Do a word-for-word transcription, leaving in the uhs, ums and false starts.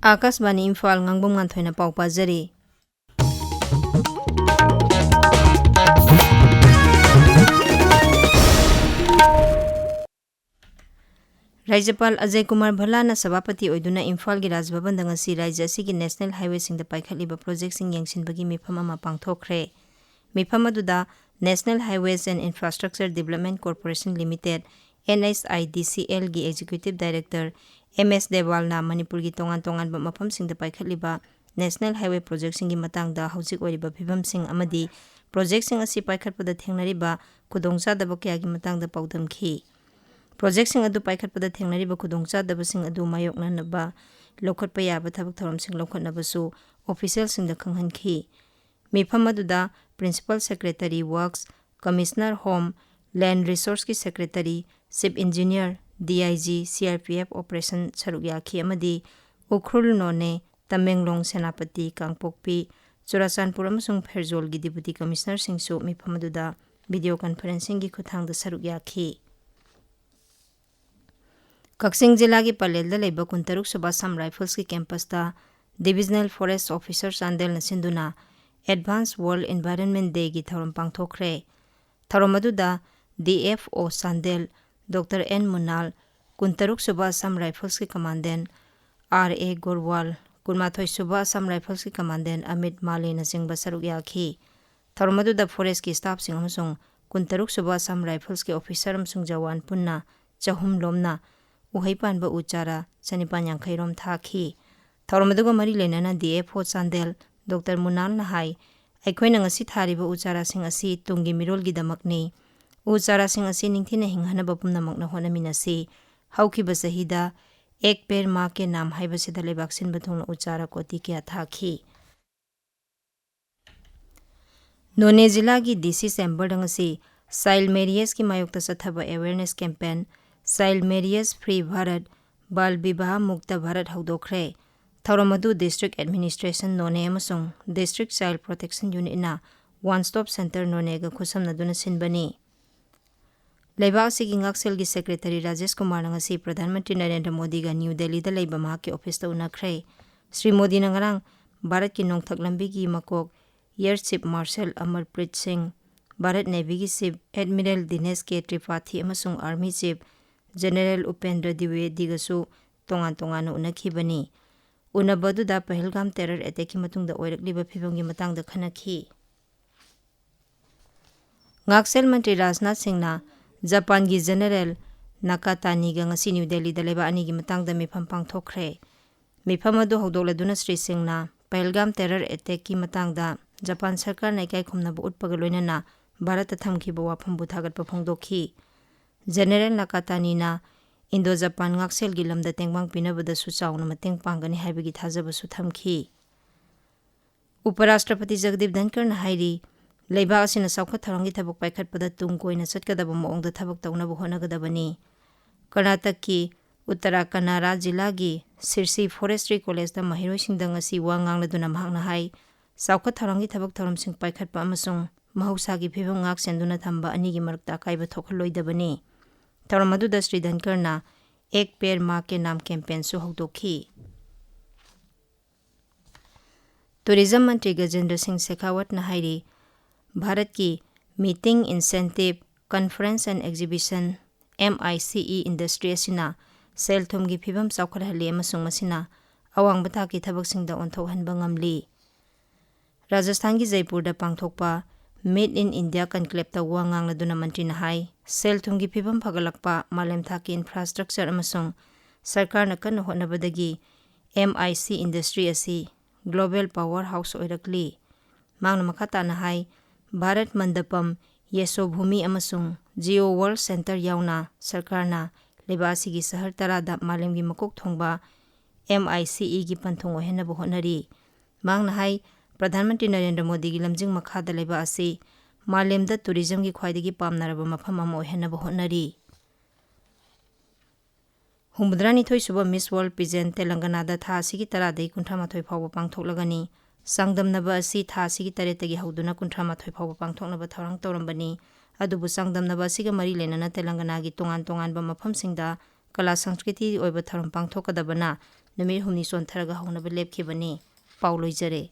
ꯑꯥꯀꯥꯁꯕꯥꯅꯤ ꯏꯝꯐꯥꯜ, ꯉꯥꯡꯕꯝ ꯉꯥꯟꯊꯣꯏꯅ ꯄꯥꯎ ꯄꯥꯖꯔꯤ꯫ ꯔꯥꯖ꯭ꯌꯄꯥꯜ ꯑꯖꯌ ꯀꯨꯃꯥꯔ ꯚꯜꯂꯥꯅ ꯁꯚꯥꯄꯇꯤ ꯑꯣꯏꯗꯨꯅ ꯏꯝꯐꯥꯜꯒꯤ ꯔꯥꯖ ꯚꯕꯟꯗ ꯉꯁꯤ ꯔꯥꯖ꯭ꯌ ꯑꯁꯤꯒꯤ ꯅꯦꯁꯅꯦꯜ ꯍꯥꯏꯋꯦꯁꯤꯡꯗ ꯄꯥꯏꯈꯠꯂꯤꯕ ꯄ꯭ꯔꯣꯖꯦꯛꯁꯤꯡ ꯌꯦꯡꯁꯤꯟꯕꯒꯤ ꯃꯤꯐꯝ ꯑꯃ ꯄꯥꯡꯊꯣꯛꯈ꯭ꯔꯦ꯫ ꯃꯤꯐꯝ ꯑꯗꯨꯗ National Highways and Infrastructure Development Corporation Limited, NHIDCL ꯒꯤ Executive Director M S ꯗꯦꯋꯥꯜꯅ ꯃꯅꯤꯄꯨꯔꯒꯤ ꯇꯣꯉꯥꯟ ꯇꯣꯉꯥꯟꯕ ꯃꯐꯝꯁꯤꯡꯗ ꯄꯥꯏꯈꯠꯂꯤꯕ ꯅꯦꯁꯅꯦꯜ ꯍꯥꯏꯋꯦ ꯄ꯭ꯔꯣꯖꯦꯛꯁꯤꯡꯒꯤ ꯃꯇꯥꯡꯗ ꯍꯧꯖꯤꯛ ꯑꯣꯏꯔꯤꯕ ꯐꯤꯕꯝꯁꯤꯡ ꯑꯃꯗꯤ ꯄ꯭ꯔꯣꯖꯦꯛꯁꯤꯡ ꯑꯁꯤ ꯄꯥꯏꯈꯠꯄꯗ ꯊꯦꯡꯅꯔꯤꯕ ꯈꯨꯗꯣꯡꯆꯥꯗꯕ ꯀꯌꯥꯒꯤ ꯃꯇꯥꯡꯗ ꯄꯥꯎꯗꯝꯈꯤ꯫ ꯄ꯭ꯔꯣꯖꯦꯛꯁꯤꯡ ꯑꯗꯨ ꯄꯥꯏꯈꯠꯄꯗ ꯊꯦꯡꯅꯔꯤꯕ ꯈꯨꯗꯣꯡꯆꯥꯗꯕꯁꯤꯡ ꯑꯗꯨ ꯃꯥꯌꯣꯛꯅꯅꯕ ꯂꯧꯈꯠꯄ ꯌꯥꯕ ꯊꯕꯛ ꯊꯧꯔꯝꯁꯤꯡ ꯂꯧꯈꯠꯅꯕꯁꯨ ꯑꯣꯐꯤꯁꯤꯌꯦꯜꯁꯤꯡꯗ ꯈꯪꯍꯟꯈꯤ꯫ ꯃꯤꯐꯝ ꯑꯗꯨꯗ Principal Secretary Works, Commissioner Home, Land Resource ꯀꯤ Secretary, Chief Engineer, DIG, CRPF Operation ꯁꯔꯨꯛ ꯌꯥꯈꯤ ꯑꯃꯗꯤ ꯎꯈ꯭ꯔꯨꯜ, ꯅꯣꯅꯦ, ꯇꯃꯦꯡꯂꯣꯡ, ꯁꯦꯅꯥꯄꯇꯤ, ꯀꯥꯡꯄꯣꯛꯄꯤ, ꯆꯨꯔꯥꯆꯥꯟꯄꯨꯔ ꯑꯃꯁꯨꯡ ꯐꯦꯔꯖꯣꯜꯒꯤ Deputy Commissioner ꯁꯤꯡꯁꯨ ꯃꯤꯐꯝ ꯑꯗꯨꯗ video conferencing ꯒꯤ ꯈꯨꯠꯊꯥꯡꯗ ꯁꯔꯨꯛ ꯌꯥꯈꯤ꯫ ꯀꯛꯆꯤꯡ ꯖꯤꯂꯥꯒꯤ ꯄꯂꯦꯜꯗ ꯂꯩꯕ ꯀꯨꯟꯇꯔꯨꯛ ꯁꯨꯕ Assam Rifles ꯀꯤ campus ꯇ Divisional Forest Officer ꯆꯥꯟꯗꯦꯜꯅ ꯁꯤꯟꯗꯨꯅ Advance World Environment Day ꯒꯤ ꯊꯧꯔꯝ ꯄꯥꯡꯊꯣꯛꯈ꯭ꯔꯦ꯫ ꯊꯧꯔꯝ ꯑꯗꯨꯗ DFO ꯆꯥꯟꯗꯦꯜ Doctor N ꯃꯨꯅꯥꯜ, ꯀꯨꯟꯇꯔꯨꯛ ꯁꯨꯕ Assam Rifles ꯀꯤ Commandant R A ꯒꯣꯔꯋꯥꯜ, ꯀꯨꯟꯃꯥꯊꯣꯏ ꯁꯨꯕ Assam Rifles ꯀꯤ Commandant ꯑꯃꯤꯠ ꯃꯥꯂꯦꯅꯆꯤꯡꯕ ꯁꯔꯨꯛ ꯌꯥꯈꯤ꯫ ꯊꯧꯔꯝ ꯑꯗꯨꯗ forest ꯀꯤ staff ꯁꯤꯡ ꯑꯃꯁꯨꯡ ꯀꯨꯟꯇꯔꯨꯛ ꯁꯨꯕ Assam Rifles ꯀꯤ officer ꯑꯃꯁꯨꯡ ꯖꯋꯥꯟ ꯄꯨꯟꯅ ꯆꯍꯨꯝ ꯂꯣꯝꯅ ꯎꯍꯩ ꯄꯥꯟꯕ ꯎ ꯆꯥꯔꯥ ꯆꯅꯤꯄꯥꯟ ꯌꯥꯡꯈꯩ ꯔꯣꯝ ꯊꯥꯈꯤ꯫ ꯊꯧꯔꯝ ꯑꯗꯨꯒ ꯃꯔꯤ ꯂꯩꯅꯅ DFO ꯆꯥꯟꯗꯦꯜ Doctor ꯃꯨꯅꯥꯜꯅ ꯍꯥꯏ, ꯑꯩꯈꯣꯏꯅ ꯉꯁꯤ ꯊꯥꯔꯤꯕ ꯎ ꯆꯥꯔꯥꯁꯤꯡ ꯑꯁꯤ ꯇꯨꯡꯒꯤ ꯃꯤꯔꯣꯜꯒꯤꯗꯃꯛꯅꯤ꯫ ꯎ ꯆꯥꯔꯥꯁꯤꯡ ꯑꯁꯤ ꯅꯤꯡꯊꯤꯅ ꯍꯤꯡꯍꯟꯅꯕ ꯄꯨꯝꯅꯃꯛꯅ ꯍꯣꯠꯅꯃꯤꯟꯅꯁꯤ꯫ ꯍꯧꯈꯤꯕ ꯆꯍꯤꯗ ꯑꯦꯛ ꯄꯦꯔ ꯃꯥ ꯀꯦ ꯅꯥꯝ ꯍꯥꯏꯕꯁꯤꯗ ꯂꯩꯕꯥꯛ ꯁꯤꯟꯕ ꯊꯨꯡꯅ ꯎ ꯆꯥꯔꯥ ꯀꯣꯇꯤ ꯀꯌꯥ ꯊꯥꯈꯤ꯫ ꯅꯣꯅꯦ ꯖꯤꯂꯥꯒꯤ DC chamber ꯗ ꯉꯁꯤ child marriage ꯀꯤ ꯃꯥꯌꯣꯛꯇ ꯆꯠꯊꯕ awareness campaign Child Marriage Free Bharat, Bal Bivah Mukta Bharat ꯍꯧꯗꯣꯛꯈ꯭ꯔꯦ꯫ ꯊꯧꯔꯝ ꯑꯗꯨ District Administration ꯅꯣꯅꯦ ꯑꯃꯁꯨꯡ District Child Protection Unit ꯅ One Stop Center ꯅꯣꯅꯦꯒ ꯈꯨꯠꯁꯝꯅꯗꯨꯅ ꯁꯤꯟꯕꯅꯤ꯫ ꯂꯩꯕꯥꯛ ꯑꯁꯤꯒꯤ ꯉꯥꯛꯁꯦꯜꯒꯤ ꯁꯦꯀ꯭ꯔꯦꯇꯔꯤ ꯔꯥꯖꯦꯁ ꯀꯨꯃꯥꯔꯅ ꯉꯁꯤ ꯄ꯭ꯔꯙꯥꯟ ꯃꯟꯇ꯭ꯔꯤ ꯅꯔꯦꯟꯗ꯭ꯔ ꯃꯣꯗꯤꯒ ꯅ꯭ꯌꯨ ꯗꯦꯜꯂꯤꯗ ꯂꯩꯕ ꯃꯍꯥꯛꯀꯤ ꯑꯣꯐꯤꯁꯇ ꯎꯅꯈ꯭ꯔꯦ꯫ ꯁ꯭ꯔꯤ ꯃꯣꯗꯤꯅ ꯉꯔꯥꯡ ꯚꯥꯔꯠꯀꯤ ꯅꯣꯡꯊꯛ ꯂꯝꯕꯤꯒꯤ ꯃꯀꯣꯛ ꯑꯦꯌꯔ ꯆꯤꯐ ꯃꯥꯔꯁꯦꯜ ꯑꯃꯔꯄ꯭ꯔꯤꯠ ꯁꯤꯡ, ꯚꯥꯔꯠ ꯅꯦꯚꯤꯒꯤ ꯆꯤꯐ ꯑꯦꯗꯃꯤꯔꯦꯜ ꯗꯤꯅꯦꯁ ꯀꯦ ꯇ꯭ꯔꯤꯄꯥꯊꯤ ꯑꯃꯁꯨꯡ ꯑꯥꯔꯃꯤ ꯆꯤꯐ ꯖꯦꯅꯦꯔꯦꯜ ꯎꯄꯦꯟꯗ꯭ꯔ ꯗ꯭ꯋꯤꯋꯦꯗꯤꯒꯁꯨ ꯇꯣꯉꯥꯟ ꯇꯣꯉꯥꯟꯅ ꯎꯅꯈꯤꯕꯅꯤ꯫ ꯎꯅꯕ ꯑꯗꯨꯗ ꯄꯍꯜꯒꯥꯝ ꯇꯦꯔꯔ ꯑꯦꯇꯦꯛꯀꯤ ꯃꯇꯨꯡꯗ ꯑꯣꯏꯔꯛꯂꯤꯕ ꯐꯤꯕꯝꯒꯤ ꯃꯇꯥꯡꯗ ꯈꯟꯅꯈꯤ꯫ ꯉꯥꯛꯁꯦꯜ ꯃꯟꯇ꯭ꯔꯤ ꯔꯥꯖꯅꯥꯊ ꯁꯤꯡꯅ ꯖꯄꯥꯟꯒꯤ ꯖꯦꯅꯦꯔꯦꯜ ꯅꯥꯀꯥꯇꯥꯅꯤꯒ ꯉꯁꯤ ꯅ꯭ꯌꯨ ꯗꯦꯜꯂꯤꯗ ꯂꯩꯕꯥꯛ ꯑꯅꯤꯒꯤ ꯃꯇꯥꯡꯗ ꯃꯤꯐꯝ ꯄꯥꯡꯊꯣꯛꯈ꯭ꯔꯦ꯫ ꯃꯤꯐꯝ ꯑꯗꯨ ꯍꯧꯗꯣꯛꯂꯗꯨꯅ ꯁ꯭ꯔꯤ ꯁꯤꯡꯅ ꯄꯍꯜꯒꯥꯝ ꯇꯦꯔꯔ ꯑꯦꯇꯦꯛꯀꯤ ꯃꯇꯥꯡꯗ ꯖꯄꯥꯟ ꯁꯔꯀꯥꯔꯅ ꯏꯀꯥꯏ ꯈꯨꯝꯅꯕ ꯎꯠꯄꯒ ꯂꯣꯏꯅꯅ ꯚꯥꯔꯠꯇ ꯊꯝꯈꯤꯕ ꯋꯥꯐꯝꯕꯨ ꯊꯥꯒꯠꯄ ꯐꯣꯡꯗꯣꯛꯈꯤ꯫ ꯖꯦꯅꯦꯔꯦꯜ ꯅꯥꯀꯥꯇꯥꯅꯤꯅ ꯏꯟꯗꯣ ꯖꯄꯥꯟ ꯉꯥꯛꯁꯦꯜꯒꯤ ꯂꯝꯗ ꯇꯦꯡꯕꯥꯡ ꯄꯤꯅꯕꯗꯁꯨ ꯆꯥꯎꯅ ꯃꯇꯦꯡ ꯄꯥꯡꯒꯅꯤ ꯍꯥꯏꯕꯒꯤ ꯊꯥꯖꯕꯁꯨ ꯊꯝꯈꯤ꯫ ꯎꯄꯔꯥꯁꯇ꯭ꯔꯄꯇꯤ ꯖꯒꯗꯤꯞ ꯙꯟꯀꯔꯅ ꯍꯥꯏꯔꯤ, ꯂꯩꯕꯥꯛ ꯑꯁꯤꯅ ꯆꯥꯎꯈꯠ ꯊꯧꯔꯥꯡꯒꯤ ꯊꯕꯛ ꯄꯥꯏꯈꯠꯄꯗ ꯇꯨꯡ ꯀꯣꯏꯅ ꯆꯠꯀꯗꯕ ꯃꯑꯣꯡꯗ ꯊꯕꯛ ꯇꯧꯅꯕ ꯍꯣꯠꯅꯒꯗꯕꯅꯤ꯫ ꯀꯔꯅꯥꯇꯛꯀꯤ ꯎꯠꯇꯔꯥ ꯀꯟꯅꯥꯔꯥ ꯖꯤꯂꯥꯒꯤ ꯁꯤꯔꯁꯤ ꯐꯣꯔꯦꯁꯇ꯭ꯔꯤ ꯀꯣꯂꯦꯖꯇ ꯃꯍꯩꯔꯣꯏꯁꯤꯡꯗ ꯉꯁꯤ ꯋꯥ ꯉꯥꯡꯂꯗꯨꯅ ꯃꯍꯥꯛꯅ ꯍꯥꯏ, ꯆꯥꯎꯈꯠ ꯊꯧꯔꯥꯡꯒꯤ ꯊꯕꯛ ꯊꯧꯔꯝꯁꯤꯡ ꯄꯥꯏꯈꯠꯄ ꯑꯃꯁꯨꯡ ꯃꯍꯧꯁꯥꯒꯤ ꯐꯤꯕꯝ ꯉꯥꯛ ꯁꯦꯟꯗꯨꯅ ꯊꯝꯕ ꯑꯅꯤꯒꯤ ꯃꯔꯛꯇ ꯑꯀꯥꯏꯕ ꯊꯣꯛꯍꯜꯂꯣꯏꯗꯕꯅꯤ꯫ ꯊꯧꯔꯝ ꯑꯗꯨꯗ ꯁ꯭ꯔꯤ ꯙꯟꯀꯔꯅ ꯑꯦꯛ ꯄꯦꯔ ꯃꯥ ꯀꯦ ꯅꯥꯝ ꯀꯦꯝꯄꯦꯟꯁꯨ ꯍꯧꯗꯣꯛꯈꯤ꯫ ꯇꯨꯔꯤꯖꯝ ꯃꯟꯇ꯭ꯔꯤ ꯒꯖꯦꯟꯗ꯭ꯔ ꯁꯤꯡ ꯁꯦꯈꯥꯋꯠꯅ ꯍꯥꯏꯔꯤ, ꯚꯥꯔꯠꯀꯤ Meeting Incentive, Conference and Exhibition, M I C E, industry ꯑꯁꯤꯅ ꯁꯦꯜ ꯊꯨꯝꯒꯤ ꯐꯤꯕꯝ ꯆꯥꯎꯈꯠꯍꯜꯂꯤ ꯑꯃꯁꯨꯡ ꯃꯁꯤꯅ ꯑꯋꯥꯡꯕ ꯊꯥꯛꯀꯤ ꯊꯕꯛꯁꯤꯡꯗ ꯑꯣꯟꯊꯣꯛꯍꯟꯕ ꯉꯝꯂꯤ꯫ ꯔꯥꯖꯁꯊꯥꯟꯒꯤ ꯖꯩꯄꯨꯔꯗ ꯄꯥꯡꯊꯣꯛꯄ Made in India Conclaveꯇ ꯋꯥ ꯉꯥꯡꯂꯗꯨꯅ ꯃꯟꯇ꯭ꯔꯤꯅ ꯍꯥꯏ, ꯁꯦꯜ ꯊꯨꯝꯒꯤ ꯐꯤꯕꯝ ꯐꯒꯠꯂꯛꯄ, ꯃꯥꯂꯦꯝ ꯊꯥꯛꯀꯤ infrastructure ꯑꯃꯁꯨꯡ ꯁꯔꯀꯥꯔꯅ ꯀꯟꯅ ꯍꯣꯠꯅꯕꯗꯒꯤ M I C industry ꯑꯁꯤ global power house ꯑꯣꯏꯔꯛꯂꯤ꯫ ꯃꯍꯥꯛꯅ ꯃꯈꯥ ꯇꯥꯅ ꯍꯥꯏ, ꯚꯥꯔꯠ ꯃꯟꯗꯄꯝ, ꯌꯦꯁꯣꯚꯨꯃꯤ ꯑꯃꯁꯨꯡ Jio World Centre ꯌꯥꯎꯅ ꯁꯔꯀꯥꯔꯅ ꯂꯩꯕꯥꯛ ꯑꯁꯤꯒꯤ ꯁꯍꯔ ꯇꯔꯥꯗ ꯃꯥꯂꯦꯝꯒꯤ ꯃꯀꯣꯛ ꯊꯣꯡꯕ M I C Eꯒꯤ ꯄꯟꯊꯨꯡ ꯑꯣꯏꯍꯟꯅꯕ ꯍꯣꯠꯅꯔꯤ꯫ ꯃꯍꯥꯛꯅ ꯍꯥꯏ, ꯄ꯭ꯔꯙꯥꯟ ꯃꯟꯇ꯭ꯔꯤ ꯅꯔꯦꯟꯗ꯭ꯔ ꯃꯣꯗꯤꯒꯤ ꯂꯝꯖꯤꯡ ꯃꯈꯥꯗ ꯂꯩꯕꯥꯛ ꯑꯁꯤ ꯃꯥꯂꯦꯝꯗ ꯇꯨꯔꯤꯖꯝꯒꯤ ꯈ꯭ꯋꯥꯏꯗꯒꯤ ꯄꯥꯝꯅꯔꯕ ꯃꯐꯝ ꯑꯃ ꯑꯣꯏꯍꯟꯅꯕ ꯍꯣꯠꯅꯔꯤ꯫ ꯍꯨꯝꯐꯨꯇꯔꯥꯅꯤꯊꯣꯏ ꯁꯨꯕ Miss World Pageant ꯇꯦꯂꯪꯒꯅꯥꯗ ꯊꯥ ꯑꯁꯤꯒꯤ ꯇꯔꯥꯗꯒꯤ ꯀꯨꯟꯊ꯭ꯔꯥ ꯃꯥꯊꯣꯏ ꯐꯥꯎꯕ ꯄꯥꯡꯊꯣꯛꯂꯒꯅꯤ꯫ ꯆꯥꯡꯗꯝꯅꯕ ꯑꯁꯤ ꯊꯥ ꯑꯁꯤꯒꯤ ꯇꯔꯦꯠꯇꯒꯤ ꯍꯧꯗꯨꯅ ꯀꯨꯟꯊ꯭ꯔꯥ ꯃꯥꯊꯣꯏ ꯐꯥꯎꯕ ꯄꯥꯡꯊꯣꯛꯅꯕ ꯊꯧꯔꯥꯡ ꯇꯧꯔꯝꯕꯅꯤ꯫ ꯑꯗꯨꯕꯨ ꯆꯥꯡꯗꯝꯅꯕ ꯑꯁꯤꯒ ꯃꯔꯤ ꯂꯩꯅꯅ ꯇꯦꯂꯪꯒꯅꯥꯒꯤ ꯇꯣꯉꯥꯟ ꯇꯣꯉꯥꯟꯕ ꯃꯐꯝꯁꯤꯡꯗ ꯀꯂꯥ ꯁꯪꯁꯀ꯭ꯔꯤꯇꯤꯒꯤ ꯑꯣꯏꯕ ꯊꯧꯔꯝ ꯄꯥꯡꯊꯣꯛꯀꯗꯕꯅ ꯅꯨꯃꯤꯠ ꯍꯨꯝꯅꯤ ꯆꯣꯟꯊꯔꯒ ꯍꯧꯅꯕ ꯂꯦꯞꯈꯤꯕꯅꯤ꯫ ꯄꯥꯎ ꯂꯣꯏꯖꯔꯦ꯫